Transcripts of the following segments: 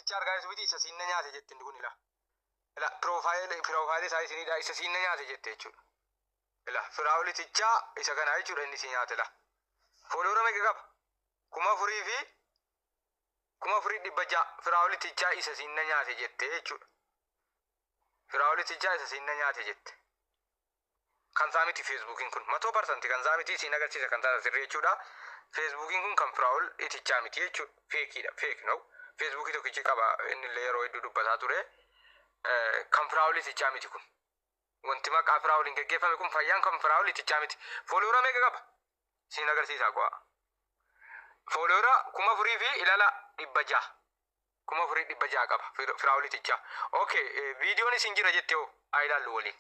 Itichaa argaa jirtu miti isa siinna nyaate jette inni kun ila. Ila piroofaayilii isaa isinidha isa siinna nyaate jette jechuudha. Ila Firaa'ol Itichaa isa kana jechuudha inni si nyaate ila. Fooloora meeqa qaba? 4000 fi 4600 Firaa'ol Itichaa isa siinna nyaate jette jechuudha. Firaa'ol Itichaa isa siinna nyaate jette. Kan isaa miti Feesbuukiin kun. Matoo parsanti kan isaa miti isiin agarsiisa kan isaa sirrii jechuudha. Feesbuukiin kun kan Firaa'ol Itichaa miti jechuudha. Feekiidha. Feek no. Feesbuukii tokkichi qaba inni illee yeroo hedduu dubbataa ture. Kan Firaa'ol Itichaa miti kun. Wanti maqaa Firaa'oliin geggeeffame kun fayyaan kan Firaa'ol Itichaa miti. Fooloora meeqa qaba? Isiin agarsiisa qo'a. Fooloora 4000 fi ilala 600. 4600 qaba Firaa'ol Itichaa. Okay, viidiyoon isin jira jette hoo? Haa ilaallu waliin.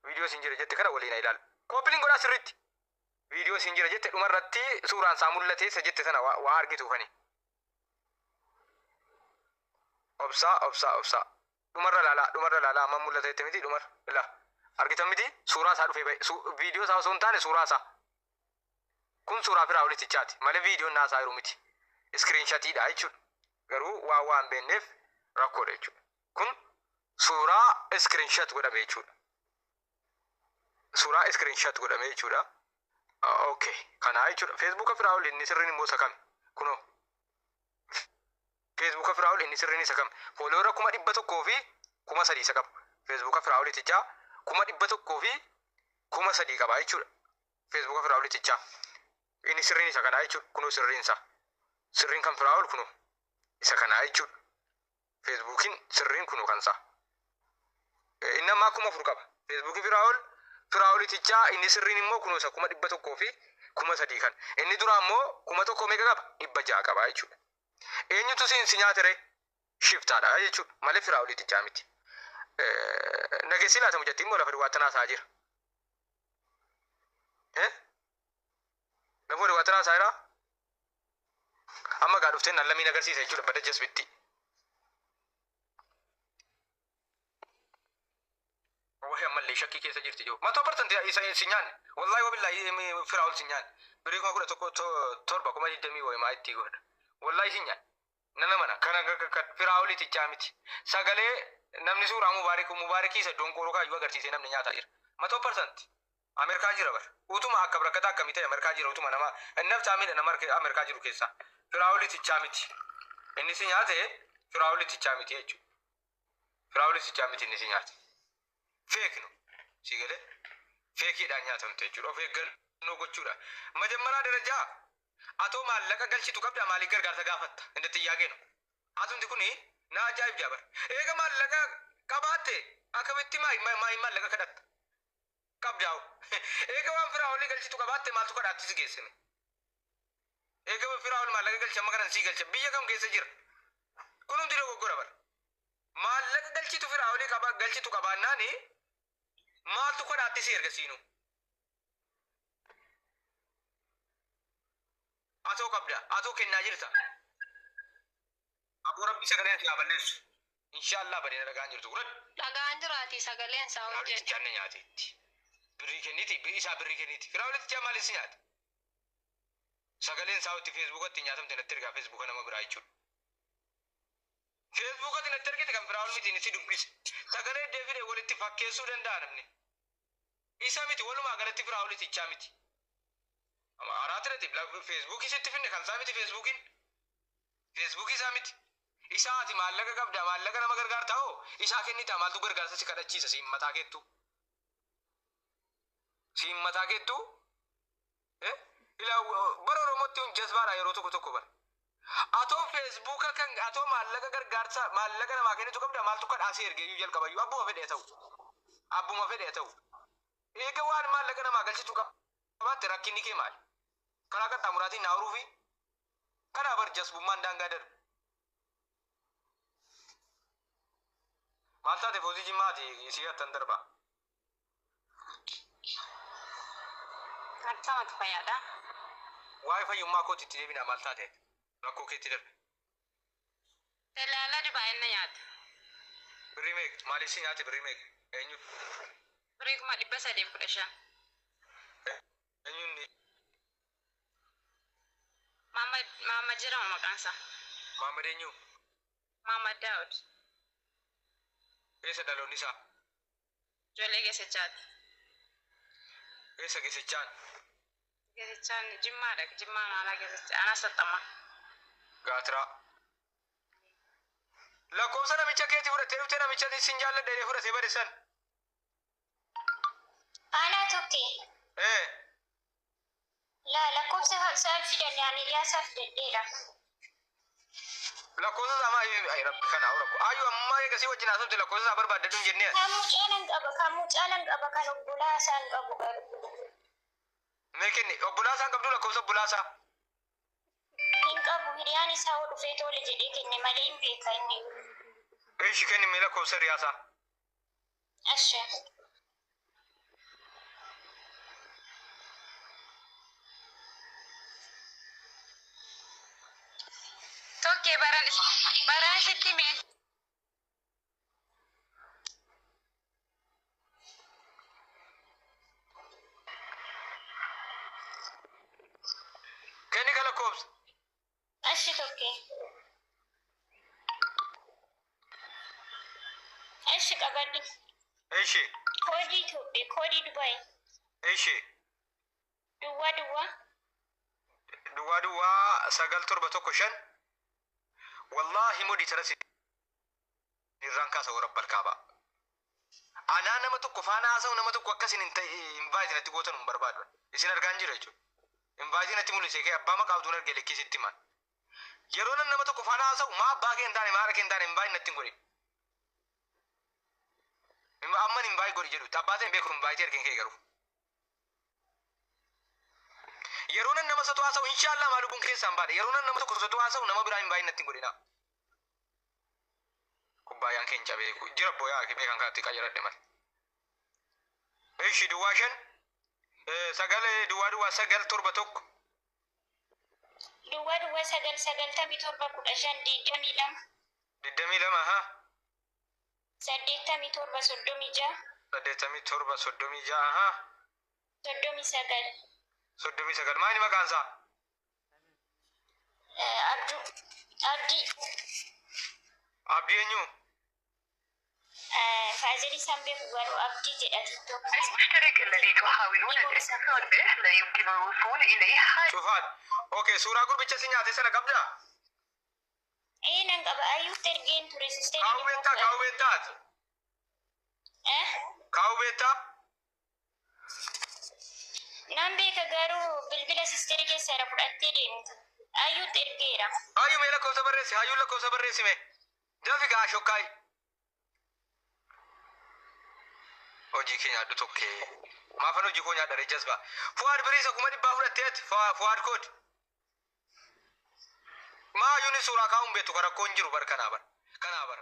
Viidiyoo isin jira jette kana waliin haa ilaallu. Koopiliin godhaa sirriitti. Viidiyoo isin jira jette dhumarratti suuraan isaa mul'ate isa jette sana waa argituufani. Obsaa obsaa obsaa. Dhumarra ilaalaa dhumarra ilaalaa amma mul'ata jette miti dhumarra ilaa. Argitan miti suuraa isaa dhufee ba'e. Viidiyoo isaa osoo hin taane suuraa isaa. Kun suuraa Firaa'ol Itichaati malee viidiyoon naasaa jiru miti. Iskiriinshatiidha jechuudha. Garuu waan waa hin beekneef rakkoodha jechuudha. Kun suuraa iskiriinshat godhame jechuudha. Suuraa iskiriinshat godhame jechuudha. Okay, kanaa jechuudha. Feesbuuka Firaa'ol inni sirriin immoo isa kami? Kunoo. Feesbuuka Firaa'ol inni sirriin isa kami? Fooloora 103,000 isa qaba. Feesbuuka Firaa'ol Itichaa 103,000 qaba jechuudha. Feesbuuka Firaa'ol Itichaa. Inni sirriin isa kanaa jechuudha. Kunoo sirriin isaa. Sirriin kan Firaa'ol kunoo isa kanaa jechuudha. Feesbuukiin sirriin kunoo kan isaa. Inni ammaa 4000 qaba. Feesbuukiin Firaa'ol Firaa'ol Itichaa inni sirriin immoo kunoo isa 103,000 kan. Inni duraa immoo 1000 meeqa qaba? 600 qaba jechuudha. Eenyutu siin si nyaate ree? Shiftaadha jechuudha. Malee Firaa'ol Itichaa miti. Nageessii laata mucattiin immoo lafa duwwaatti naasaa jira. Lafa duwwaatti naasaa jira. Amma gaa dhuftee nallamiin agarsiisa jechuudha bada jasbitti. Wahi ammallee shakkii keessa jirti jiru. Matoo parsanti isa si nyaanne. Wallahi wabillahi Firaa'ol si nyaanne. Birrii 11,000 7 20,000 wayimaa itti godha. Wallahi si nyaanne. Nana mana kana Firaa'ol itichaa miti. Sagalee namni suuraa Mubaarik Mubaarikii isa donqooroo kaayyuu agarsiisee namni nyaataa jira. Matoo parsanti. Ameerikaa jira bar. Utuma akka rakkataa akkamii ta'e Ameerikaa jira utuma nama naftaamiidha nama Ameerikaa jiru keessaa. Firaa'ol itichaa miti. Inni si nyaate Firaa'ol itichaa miti jechuudha. Firaa'ol itichaa miti inni si nyaate. Feek no. Si galee feekiidhaan nyaatamte jechuudha. Of eeggannoo gochuudha. Majammaraa darajaa atoo maallaqa galchitu qabda maaliif gargaarsa gaafatta? Inni xiyyaaqee no. Atumti kuni na ajaa'ib jaabar. Eega maallaqa qabaatte akkamitti maallaqa kadhatta? Qabdaa'u. Eega waan Firaa'olii galchitu qabaatte maaltu kadhaatti si geessine? Eega Firaa'ol maallaqa galche amma kanan sii galcha biyya kam keessa jira? Kun hundi dogoggora bara. Maallaqa galchitu Firaa'olii qaba galchitu qabaannaani maaltu kadhaatti si erga siinu? Atoo qabda atoo kennaa jirta. Aboo rabbi sagaleen si haa balleessu. Inshaallah badeena dhagaan jirtu gurad. Dhagaan jiraati sagaleen isaa Firaa'ol hojjedhe. itichaan na nyaateetti. Birrii kenniti isaa birrii kenniti. Firaa'ol itichaan maaliif si nyaate? Sagaleen isaa itti feesbuukatti nyaatamte natti ergaa feesbuuka nama biraa jechuudha. Feesbuukatti natti ergite kan Firaa'ol miti inni si dubbise. Sagalee deefidee walitti fakkeessuu danda'a namni. Isa miti walumaa galatti Firaa'ol itichaa miti. Araati natti feesbuukii sitti finne kan isaa miti feesbuukiin. Feesbuukii isaa miti. Isaa ati maallaqa qabda maallaqa nama gargaarta hoo isaa kennita maaltu gargaarsa si kadhachiisa siin mataa keettu. Siin mataa keettu. Ilaa bara Oromootti kun jazbaadha yeroo tokko tokko bara. Atoo feesbuuka kan atoo maallaqa gargaarsa maallaqa namaa kennitu qabda maaltu kadhaasii ergeeyyuu jalqabayyuu abbuma fedhe haa ta'u. Abbuma fedhe haa ta'u. Eega waan maallaqa namaa galchitu qabaatte rakkinni kee maali? Karaa qaxxaamuraatiin naa horuufi kanaa bar jasbummaan daangaa darbe. Maal taate foozii jimmaati isii hattan darba. Akkamatu fayyaadha. Waa'ee fayyummaa kootti itti deebinaa maal taate rakkoo keetti darbe. Dalaala baay'ina nyaata. Birrii meeqa maaliif si nyaate birrii meeqa eenyu Birrii 315,000. eenyuun Maamad jedhama maqaan isaa. Maamad eenyu? Maamad Daawud. Eessa dhaloonni isaa? Ijoollee Geessichaati. Eessa Geessichaan? Geessichaan Jimmaadha. Jimmaan aanaa Geessicha. Aanaa Saxxammaa. Gaatiraa. Lakkoofsa namicha keetii fudhatee dhuftee namicha sin jaalladha jedhee fudhatee bade san. Aanaa tokke. Ee. Laa, lakkoofsa isaan fidanne, ani Iyaasaa fidadheera. Lakkoofsa isaa maa? Ay rabbi, kana rakko. Ayyuu, ammaa eegasii wajjin haasofte lakkoofsa isaa barbaaddadhu hin jennee. Kan mucaa nan qaba, kan mucaa nan qaba, kan obbolaa isaan qabu garuu. Mee kenni, obbolaa isaan qabdu, lakkoofsa obbolaa isaa. Hin qabu, hiriyaan isaa hoo dhufee tole jedhee kenne malee hin beeka inni. Eeshi, kenni mee lakkoofsa hiriyaa isaa. Asha. Tokkee baran sitti meen. Kenni ka lakkoofsa. Ashi tokke. Ashi, qabadhu. Eeshi. Koodii Itoophiyaa, koodii Dubaay. Eeshi. Duwwaa duwwaa. Duwwaa duwwaa 9715. Wallaahi mudii taras irraan kaasa warra kaaba. Anaa nama tokko faana haasa'u, nama tokko akkasin hin ta'e invite natti gootan hin barbaadu. Isin argaan jira jechuudha. Invite natti mul'ise kee abbaa maqaa utuun argee lekkisitti himan. Yeroo nan nama tokko faana haasa'u, maa abbaa kee hin taane, maa haadha kee hin taane, invite natti hin godhin. Amman invite godhi jedhu abbaa ta'e hin beeku, invite argeen kee garuu. Yeroo nan nama satu haasa'u, inshaallah maa lubbuun keessaan baadha. Yeroo nan nama tokko satu haasa'u, nama biraa invite natti hin godhina. Kubbaayaan keenya cabee jira booyaa beekan kanatti qayyaradhe malee. Ishi, 05 9 duwwaa duwwaa 971. Duwwaa duwwaa 9 97 15 22. 22, haa. 87 36. 87 36, haa. 39. 39. Maali maqaan isaa? Abduu, Abdii. Abdii eenyu? Faazirii isaan beeku garuu Abdii jedha TikTok. المشترك الذي تحاولون الاتصال به لا يمكن الوصول إليه حاليا. Cufaadha. Okay, suuraa gurbicha si nyaate sana qabdaa? Ee, nan qaba, ayyuutti ergeen ture sisteerii. Kaa'uu beektaa? Kaa'uu beektaa? Eh? Kaa'uu beektaa? Nan beeka garuu bilbila sisteerii keessaa irra fudhattee deemtu. Ayyuutti ergeera. Hayyuu, mee lakkoofsa barreessi. Hayyuun lakkoofsa barreessi mee. Dafi gaa shokkaayi. Hojii kee nyaadhu tokkee. Maafan hojii koo nyaadha rejjas ba'a. Fuwaad biriisa 100,000 fudhatteet Fuwaad kood. Maa hayyuun suuraa kaa'uun beektu kan rakkoon jiru bar kanaa bar. Kanaa bar.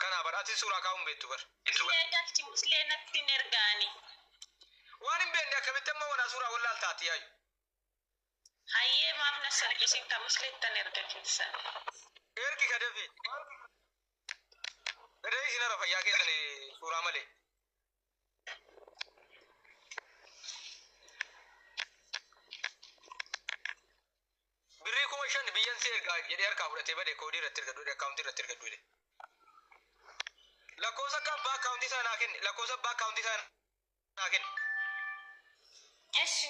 Kanaa bar, ati suuraa kaa'uun beektu bar. Muslee galchi, muslee natti hin ergaani. Waan hin beekne akkamitti amma wanaa suuraa wallaal taati yaayu. Hayyee, maaf na salphisin, ka musleettan erga keessa. Ergi ka dafi. Gadee isin irra fayyaa keessan suuraa malee. Birrii 5,000 biyyan si ergaa jedhee harkaa fudhatee bade, koodii irratti ergadhu jedhe, akkaawuntii irratti ergadhu jedhe. Lakkoofsa akka abbaa akkaawuntii sana naa kenni. Lakkoofsa abbaa akkaawuntii sana naa kenni. Eshi.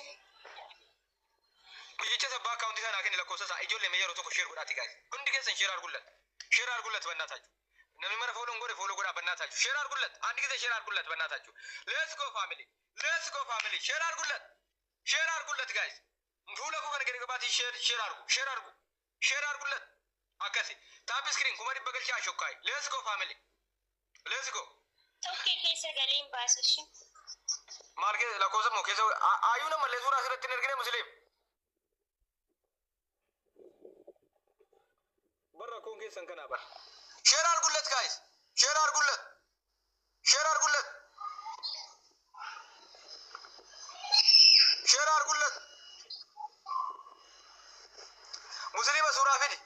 Biyyicha abbaa akkaawuntii sana naa kenni lakkoofsa isaa. Ijoollee, mee yeroo tokko share godhaati guys. Hundi keessan share argullat. Share አርጉለት በእናታችሁ። Namni mara follow godhe follow godhaa በእናታችሁ። Share አርጉለት። አንድ ጊዜ share አርጉለት በእናታችሁ። Let's go family. Let's go family. Share አርጉለት. Share አርጉለት guys. Fuula koo kana gadi qabaati share, share አርጉ. Share አርጉ. Share አርጉለት. Akkasi. Tap screen 100,000 galchaa shokkaay. Let's go family. Let's go. Tokkee keessa galee hin baasu ishee. Maal keessa lakkoofsa moo keessa ayyuu namallee suuraa asirratti hin ergine musliim. Barra koon keessan kanaa bara. Share አርጉለት guys. Share አርጉለት. Share አርጉለት. Share አርጉለት. Musliima, suuraa fidi.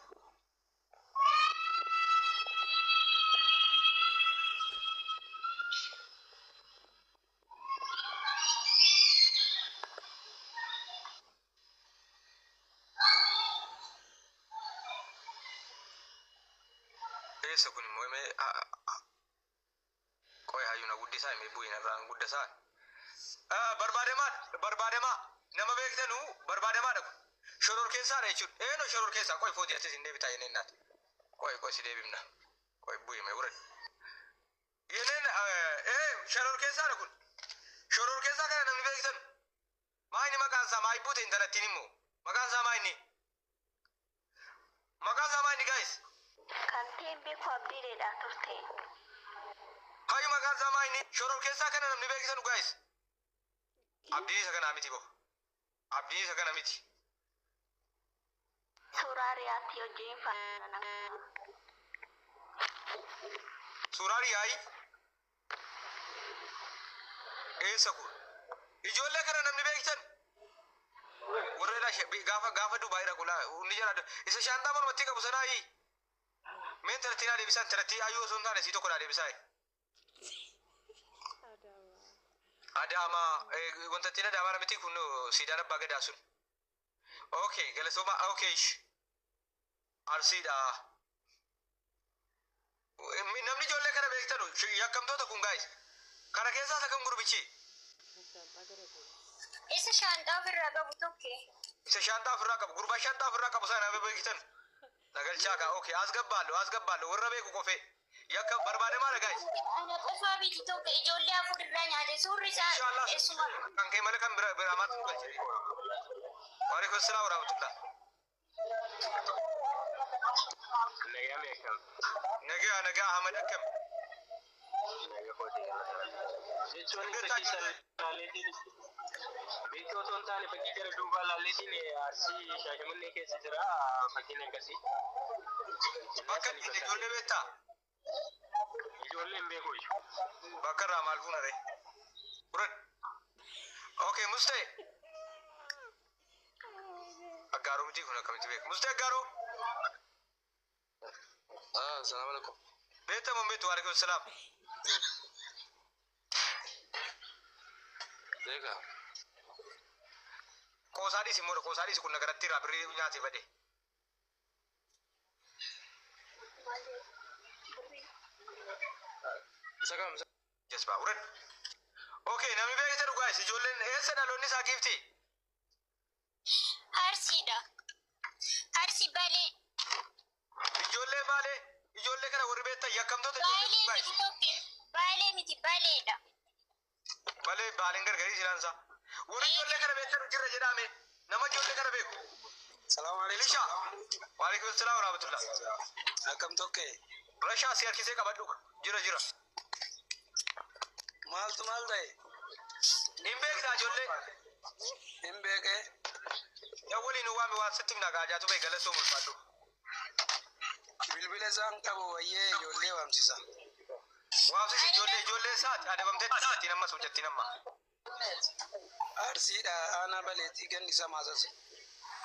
Eessa kun immoo himee qoy hayyuu na guddisaa himee bu'in irraan guddasaa. Barbaadamaadha barbaadamaa nama beektanuu barbaadamaadha kun. Shoror keessaadha jechuudha. Eenyu shoror keessaa qoy footi asis hin deebitaa jenneen naati. Qoy qoy si deebifna. Qoy bu'ime wuran. Yeneen shoror keessaadha kun. Shoror keessaa kana namni beektan. Maa inni maqaan isaa maa buute intalattiin immoo. Maqaan isaa maa inni? Maqaan isaa maa inni guys? Kan ta'e beeku abdiidha turte. Hayu maqaan isaa maa inni? Shoror keessaa kana namni beektan guys. Abdiin isa kana miti bo. Abdiin isa kana miti. Suuraa riyaatti wajjin faana. Suuraa riyaayi. Eessa kun? Ijoollee kana namni beektan. Warra gaafa gaafa Dubaay dhaqu laa hundi jala isa shaantaa mormatti qabu sanaayi. Mee intalattii naa deebisaa intalattii ayyuu osoo hin taane sii tokko naa deebisaa. Adaamaa wantattiin Adaamaa namitti kun siidaan abbaa gadaa sun. Okay galatooma okay Arsiidha. Namni ijoollee kana beektanu yakkamtoota kun guys. Kana keessaa isa kam gurbichi? Isa shaanxaa ofirraa qabu tokko. Isa shaanxaa ofirraa qabu gurbaa shaanxaa ofirraa qabu sana nama beektan. Nagalchaa kaa okay as gabbaallo as gabbaallo warra beeku qofee yakka barbaadamaadha guys. Ana qofaa miti tokko ijoollee afur irraa nyaate suurri isaa Inshallah eessuma. kan kee malee kan bira biraa maatu galche. Waalaikum salaam warahmatullah. Nagaa meeqam? Nagaa nagaa Ahmad akkam? Nagaa kooti jechuun fakkii sana laalleetiin beektuu osoo hin taane fakkii gara duubaa laalleetiin Arsii Shaashamannee keessa jira fakkiin akkasii. Bakka ijoollee beektaa? Ijoollee hin beeku iyyuu. Bakka irraa maal fuuna ree? Furan. Okay mustee. Aggaaroo miti kun akkamitti beeku? Mustee aggaaroo. Salaam alaikum. Beektaa moo hin beektu? Waalaikum salaam. Beeka. Qoosaa dhiisi immoo qoosaa dhiisi kun nagaratti irraa birrii nyaatee bade. Isa kam? Jasbaa wuran. Okay namni beekta dhugaas ijoolleen eessa dhaloonni isaa giifti? Arsiidha. Arsii Balee. Ijoollee baalee ijoollee kana warri beektan yakkamtoota ijoollee Baalee guys. miti tokko. Baalee miti Baleedha. Balee baaleen gargarii silaansaa. Warri ijoollee kana beektan jirra jedhame nama ijoollee kana beeku. Salaam alaikum. Elishaa. Waalaikum salaam warahmatullah. Akkam tokke Rashaa si harkisee qabadhu jira jira. Maaltu maal ta'e? Hin beektaa ijoollee. Hin beekee. Yaa waliin waame waan sitti himna gaajaatu beek galasoo mul'adhu. Bilbila isaan qabu wayyee ijoollee waamsisa. Waamsisi ijoollee ijoollee isaati adabamtee ittiin ammas hojjettiin amma. Arsiidha aanaa baleetii ganni isaa maasasa.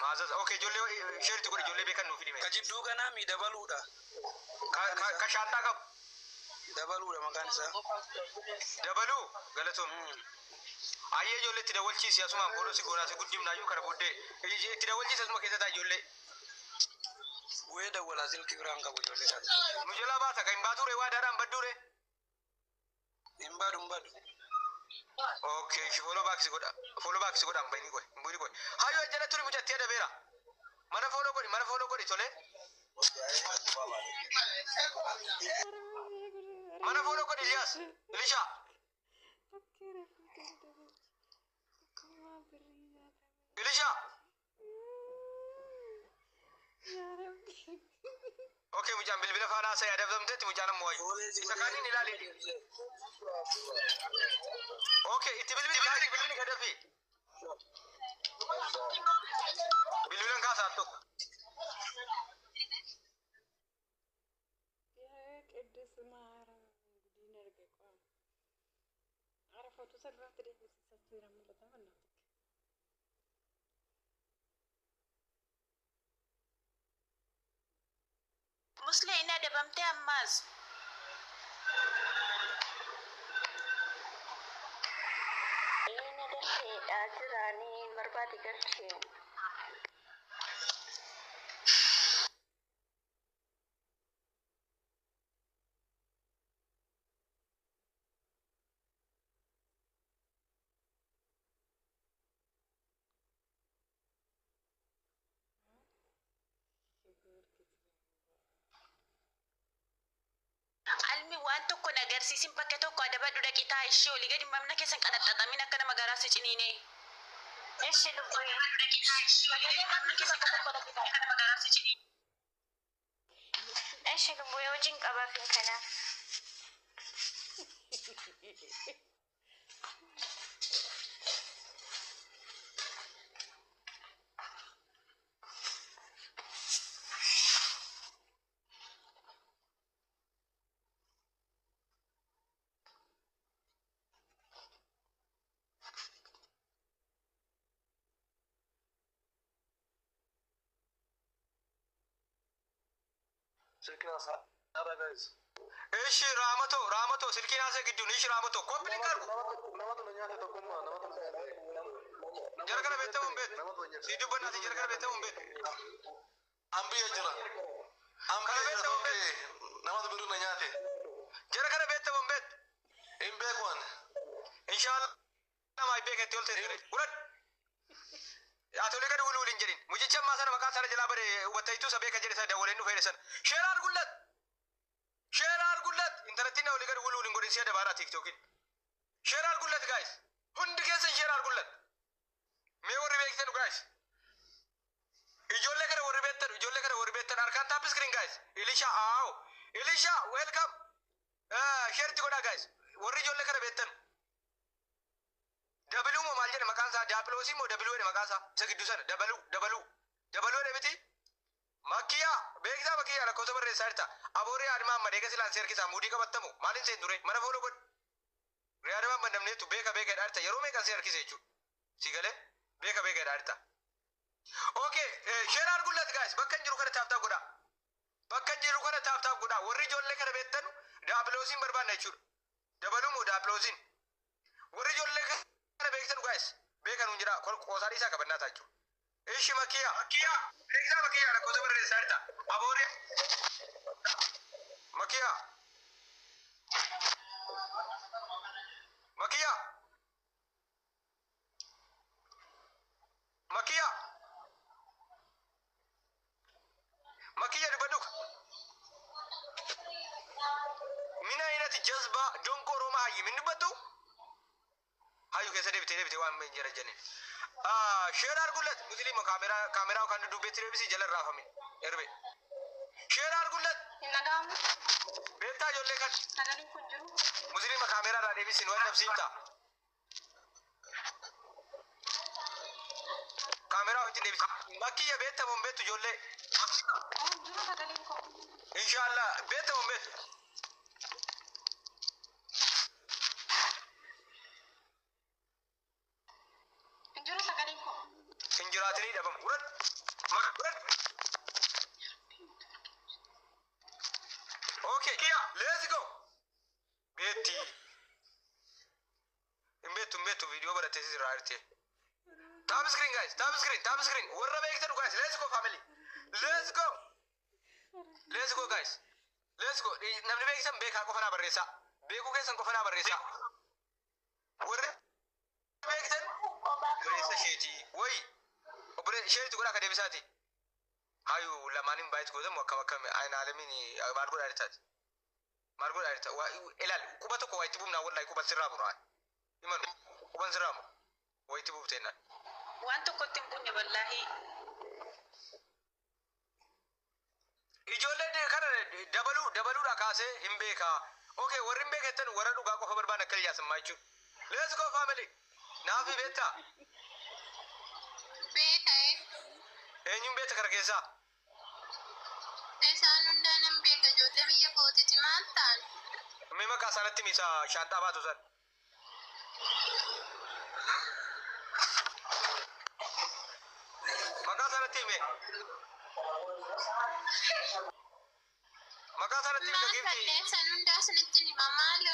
Maasas okay ijoollee sheeritti godhe ijoollee beekan nuuf hidhime. Ka jidduu kanaa mi dabaluudha. Ka shaanxaa qabu. Dabaluudha maqaan isaa. Dabaluu galatoom. Ayyee ijoollee itti dawwalchiisi asumaan boodoo si goonaa si guddifnaayyuu kana booddee itti dawwalchiisi asuma keessa ta'a ijoollee. Bu'ee dawwalaa silkii biraan qabu ijoollee kana. Nu jalaa baata kan hin baature waadaadhaan badduure. Hin badu hin badu. Okay, shi follow back si godha. Follow back si godha hin qoy. Hin qoy. Hayyoo jala turi mucattii adabeera. Mana follow godhi, mana follow godhi tole. Mana follow godhi Ilyas. Ilisha. Ilisha. Okay, mucaan bilbila faana haasa'e adabamteetti mucaan ammoo wayyu. Isa kaaniin ilaali. Okay, itti bilbili itti bilbili gadafi. Bilbilan kaasaa tokko. ቅዱስ ማርያም ጉዲን arge qoam ara foto sirraatti deebisiisatti jira mul'ata mannaa. Muslee inni adabamtee ammaas. Inni galcheedha jiraanii barbaade galchee. Waan tokko na agarsiisin, bakka tokko adabadhu, dhaqitaa ishee olii gadi mamna keessan qanaxxaxamin akka nama garaa si ciniine. Ishi lubbuye. Ishi lubbuye hojiin qabaafin kanaaf. Ishi Raamato, Raamato, silkiin haasee gidduun ishi Raamato, copy link argu. Jara kana beektamu hin beektu. Si dubbannaati jara kana beektamu hin beektu. An biyya jira. An Kana biyya jira beektamu hin tokkee beektu. namatu birrii na nyaate. Jara kana beektamu hin beektu. Hin beeku ani. Inshallah maay beeketti ol teessire. Uran. Ati olii gadi wulwul hin jedhin. Mucicha ammaa sana maqaa sana jalaa bare hubattaytuu isa beeka jedhe sana dawwaleen dhufee sana. Share argullat. Share argullat. Intalattiin olii gadi wulwul hin godhin si'a dabaaraa TikTokin. Share argullat, guys. Hundi keessan share argullat. Mee warri beektan, guys. Ijoollee kana warri beektan, ijoollee kana warri beektan harkaan tap screen, guys. Ilisha aaw. Ilisha, welcome. Share itti godhaa, guys. Warri ijoollee kana beektan. Dabaluu moo maal jedhe maqaan isaa? Daapiloosii moo dabaluu jedhe maqaan isaa? Isa gidduu sana dabaluu, dabaluu dabaluu jedhe miti. Makkiyaa beektaa? Makkiyaa lakkoofsa barreessaa jirta. Abooree Adimaa amma deega silaan seerkisaa muudii qabattamu maaliin seen ture mana fooloo godhu. Riyaadama amma namneetu beeka beeka jedhaa jirta, yeroo meeqan si harkise jechuudha. Si galee beeka beeka jedhaa jirta. Okay, share argullat, guys, bakka hin jiru kana tap tap godhaa. Bakka hin jiru kana tap tap godhaa. Warri ijoollee kana beektanu daapiloosiin barbaanna jechuudha. Dabaluu moo daapiloosiin? Warri ijoollee kana beektan, guys, beekan hun jira qoosaa dhiisaa qabannaa ta'a jechuudha. Ishi Makiya, Makiya, beektaa? Makiya lakkoofsa barreessaa jirta. Abooree Makiya, Makiya, Makiya, Makiya dubbadhu. Mina inati jazba donqoroo hayyi min dubbattu? Hayyu keessa deebitee deebitee waan hin jara jenneen. Share argullat musliima kaameraa kaameraa kan dudduubbeetti deebisii jala raafamin erbe. Share argullat. Hin dhaga'amu. Beektaa ijoollee kan? Sagaleen kun jiru. Musliima kaameraa irraa deebisiin waan dhabsiifta. Kaameraa ofitti deebisi. Makkiyya beektamu hin beektu ijoollee? Jiru sagaleen kun. Inshallah beektamu hin beektu? Hin jiru sagaleen kun. Hin jiraatinii dhabamu. Uran. Uran. Okay, let's go. Beetti. Hin beektu, hin beektu, viidiyoo baratee sirraa jirti. Tap screen, guys, tap screen, tap screen. Warra beektan, guys, let's go, family. Let's go. Let's go, guys. Let's go. Namni beektan beekaa qofa naa barreessaa. Beekuu keessan qofa naa barreessaa. Warri beektan obboleessa isheetii. Wayi obboleessa isheetu godhaa akka deebisaati. Hayu lamaanin baay'eetu gootamu akkam akkam ayin alamiin maal godhaa jirtaati? Maal godhaa jirta? Ilaal, quba tokko waa itti buufnaa, wallahi quba sirraa muru. Himanu quban sirraa muru. Waa itti buufteennan. Waan tokkotti hin bunne wallaahi. Ijoollee kana dabaluu dabaluudha kaasee hin beekaa. Okay, warri hin beekettan warra dhugaa qofa barbaadan akka iyaasammaa jechuudha. Let's go, family. Naafi beektaa? Beeka. Eenyuun beekta kana keessaa? Isaan hundaa nan beeka, ijoollee biyya kootiiti maal ta'an? Mee maqaa isaanitti misa shaanxaa baatu san. Maqaa isaanitti hime. Maqaa isaanitti hime. Maal giifti. fallee san hundaa isinitti hima, maal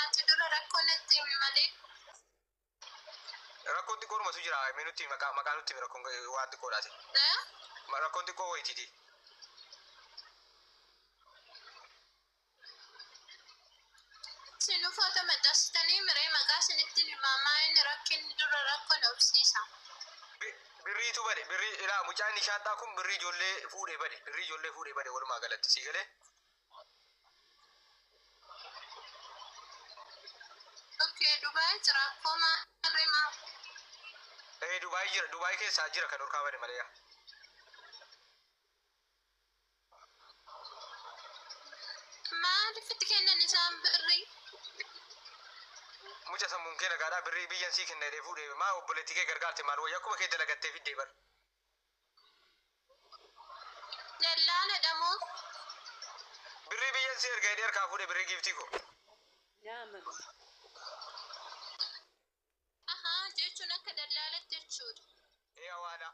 ati dura rakkoo natti himi malee. Rakkoon xiqqoodhumatu jira. Mee nutti maqaa maqaa nutti himi, rakkoon waan xiqqoodhaati. Eh? Rakkoon xiqqoo wayitiiti. Isin uffata maxxansitanii miree maqaa isinitti hima, maa inni rakkinni dura rakkoo na obsiisa. Birriitu bade, birrii ilaa mucaan inni shaanxaa kun birrii ijoollee fuudhee bade, birrii ijoollee fuudhee bade walumaa galatti, sii galee. Ergee Dubaay jira akkuma rima. Ee, Dubaay jira, Dubaay keessaa jira kan dhorkaa bade malee yaa. Maaliif itti kennan isaan birrii? Mucha sammuun kee nagaadhaa, birrii biyyan sii kenna jedhee fuudhee maa obboleettii kee gargaarte, maal wayya, akkuma kee dalagattee fiddee bar. Dallaala dhamoo. Birrii biyyan sii erga jedhee harkaa fuudhee birrii, giiftii koo. Nyaamana. Ahaa, jechuun akka dallaalatti jechuudha. Ee, hawaadha.